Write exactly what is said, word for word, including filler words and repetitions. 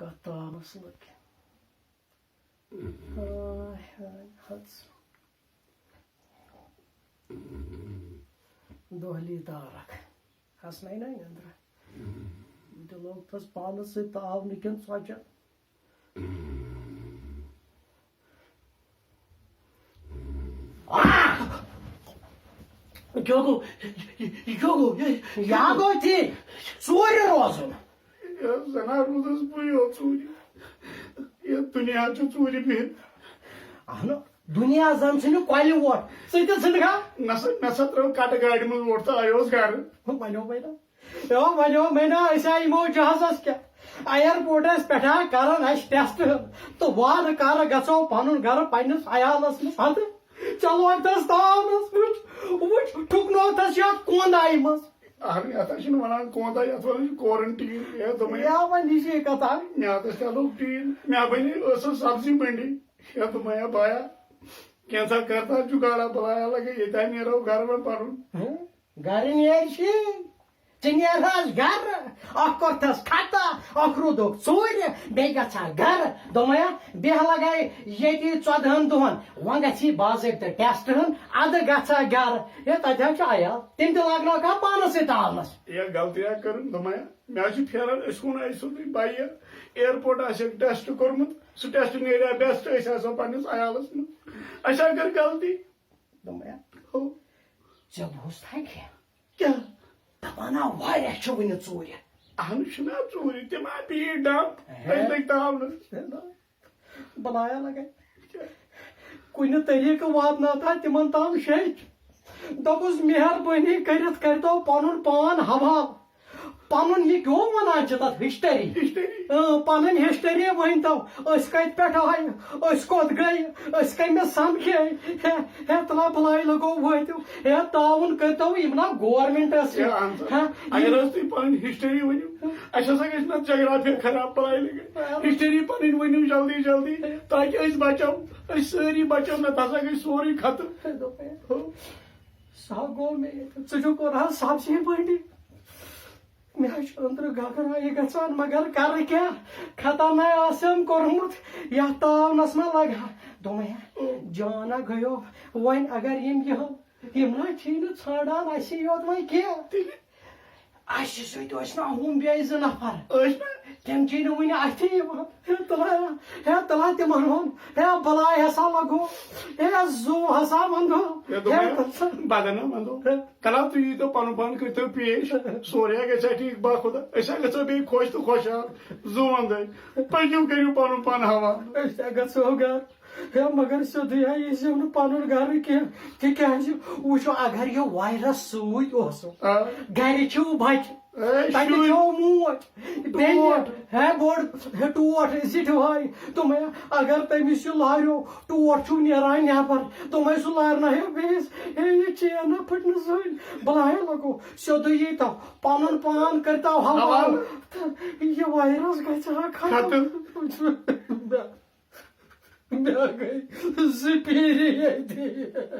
کتھ تاونس لٔگۍ۔ ہاے ہاے حظ۔ دۄہلی دارک۔ حسنائی نہ نیٚنٛدرٕ۔ بہٕ تہِ لوٚگتھس پانس سۭتۍ تاونہٕ کٮ۪ن ژۄچن۔ آہ! یہِ کیٛاہ گوٚو؟ یہِ، یہِ، یہِ کیٛاہ گوٚو؟ یہِ، یہِ یا گوٚو تی ژوٗرِ روزُن۔ ہے، زَنا روٗدُس بٕے یوت ژوٗرِ۔ یَتھ دُنیا چھُ ژوٗرِ بِہِتھ۔ اہنُو، دُنیا زَن چھُنہٕ کۄلہِ ووٹ، ژٕ تہِ ژھٕنکھا؟ نہ سا، مےٚ سا ترٲو کَٹہٕ گاڑِ منٛز ووٹ تہٕ آیوس گَرٕ۔ وَنیو وَنیو۔ یو وَنیو مےٚ نا، أسۍ آے یِمو جہازس کیٛاہ؟ ایئرپورٹس پٮ۪ٹھ آ کرن اَسہِ ٹیسٹ۔ تہٕ وارٕ کارٕ گژھو پنُن گرٕ پننِس عیالس منٛز۔ ہتہٕ چلو اَتہِ تھس تاونس، وٕچھ، وٕچھ، ٹھُکنو تھس یتھ کونٛدایہِ منٛز۔ اہن، یتھ ہا چھِنہٕ ونان کونٛداے، یتھ ونان چھِ کورنٹیٖن۔ ہے، دوٚپمَے، یا وۄنۍ یہِ چھِ کتھا۔ مےٚ ہتس تہِ لوٚگ ٹیٖن، مےٚ بنے ٲسٕس سبزی منڈی۔ ہے، دوٚپمَے، یا بایا، کینٛژھا کر تہٕ جُگاڑا بلایا لگے، ییٚتہِ ہا نیرو گرٕ وۄنۍ پنُن۔ ہہ؟ گرٕ نیرِ چھی۔ ژٕ نیرہَس گرٕ، اکھ کوٚرتھَس کھٹہٕ، اکھ روٗدُکھ ژوٗرِ، بیٚیہِ گژھٕ ہا گرٕ۔ دوٚپمَے، بیٚہہ لگے ییٚتی ژۄدہَن دۄہَن، وۄنۍ گژھی باضٲبطہٕ ٹیسٹ ہن، اَدٕ گژھٕ ہا گرٕ۔ ہے، تَتہِ حظ چھُ عیال، تِم تہِ لاگناوکھ ہا پانَس سۭتۍ تاونَس۔ ہے، غلطی ہا کٔرٕن، دوٚپمَے، مےٚ حظ چھُ پھیران، أسۍ ووٚن اَسہِ سیوٚدُے بَیہِ، ایئرپورٹ آسہِ ٹیسٹ کوٚرمُت، سُہ ٹیسٹ نیرِ ہا بیسٹ، أسۍ آسو پنٛنِس عیالَس منٛز۔ اَسہِ ہا کٔر غلطی۔ دوٚپمَے، ہو۔ ژےٚ بوٗزتھا کینٛہہ؟ کیٛاہ؟ دَپان ہا، واریاہ چھِ وٕنہِ ژوٗرِ۔ اہن، چھُنہ ژوٗرِ، تِم ہا پیٖٹۍ ڈَمپ، ہے۔ أسۍ لٔگۍ تاونَس۔ ہے نا۔ بلایا لگے۔ کیٛاہ؟ کُنہِ طریٖقہٕ واتناوتھا تِمن تام شیٚچھ۔ دوٚپُس، مہربٲنی کٔرِتھ کٔرۍتو پنُن پان حوال۔ پنُن یہِ کیوں ونان چھِ تتھ ہسٹری؟ ہسٹری۔ اۭں، پنٕنۍ ہسٹری ؤنۍتو۔ أسۍ کتہِ پٮ۪ٹھ آیہِ؟ أسۍ کوٚت گٔے؟ أسۍ کٔمِس سمکھے؟ ہے، ہے، تلا بلاے لگو وٲتِو۔ ہے، تعاوُن کٔرۍتو یِم نا گورمنٹس ہے، سۭتۍ۔ اہن سا۔ ہاں، اگر یِم حظ تُہۍ پنٕنۍ ہسٹری ؤنِو، اَسہِ ہسا گژھِ نہ جغرافیہ خراب پڑھاے لگے۔ ہسٹری پنٕنۍ ؤنِو جلدی جلدی، تاکہِ أسۍ بچو، أسۍ سٲری بچو، نتہٕ ہسا گژھِ سورُے ختم۔ ہے، دوٚپمَے، ہو۔ سُہ ہا گوٚو مےٚ ییٚتہِ۔ ژٕ چھُکھ کوٚر حظ سبزی منڈی۔ مےٚ حظ چھُ أنٛدرٕ گگرا یہِ گژھان، مگر کرٕ کیٛاہ؟ خطا نَے آسٮ۪م کوٚرمُت، یَتھ تاونَس ما لگہٕ ہا۔ دوٚپمَے، جانا گٔیو، وۄنۍ اگر یِم یِہو، یِم نہ چھی نہٕ ژھانٛڈان اَسی یوت وۄنۍ کینٛہہ۔ تیٚلہِ؟ اَسہِ سۭتۍ ٲسۍ نہ ہُم بیٚیہِ زٕ نفر۔ ٲسۍ نہ؟ تِم چھی نہٕ وُنہِ اَتھی یِوان۔ ہے تُلہٕ ہا، ہے تُلہٕ ہا تِمن ہُنٛد، ہے بلاے ہسا لگو، ہے زُو ہسا وندو۔ ہے دوٚپمَے، ہے تُلہٕ سا۔ بدن نہ وندو۔ ہے۔ کلا تُہۍ ییٖتو پنُن پان کٔرۍتو پیش، سورُے ہا گژھِ ہا ٹھیٖک، باخدا۔ أسۍ ہا گژھو بیٚیہِ خۄش تہٕ خۄشحال، زُو وندے۔ پٔکِو کٔرِو پنُن پان حوال۔ أسۍ ہا گژھو گرٕ۔ ہے، مگر سیوٚدُے ہا یی زیو نہٕ پنُن گرٕ کینٛہہ، تِکیازِ وٕچھو، اگر یہِ وایرس سۭتۍ اوسُکھ، آ۔ گرِ چھِو بچہِ، اے، تتہِ شُرۍ۔ چھو موج، بیٚنہِ، ٹوٹھ۔ ہے، بوٚڑ، ہے، ٹوٹھ، زِٹھۍ بھاے، تِم، اگر تٔمِس یہِ لاریو، ٹوٹھ چھُو نیران نٮ۪بر، تِمے سُہ لارنایو بیٚیِس، ہے، یہِ چین نہ پھٕٹنہٕ سۭتۍ، بلاے لگو، سیوٚدُے یی تو، پنُن پان کٔرۍتو حوالہٕ، حوالہٕ۔ تہٕ یہِ وایرس گژھِ ہا ختم۔ ختم۔ مےٚ گٔے زٕ پیٖری ییٚتی۔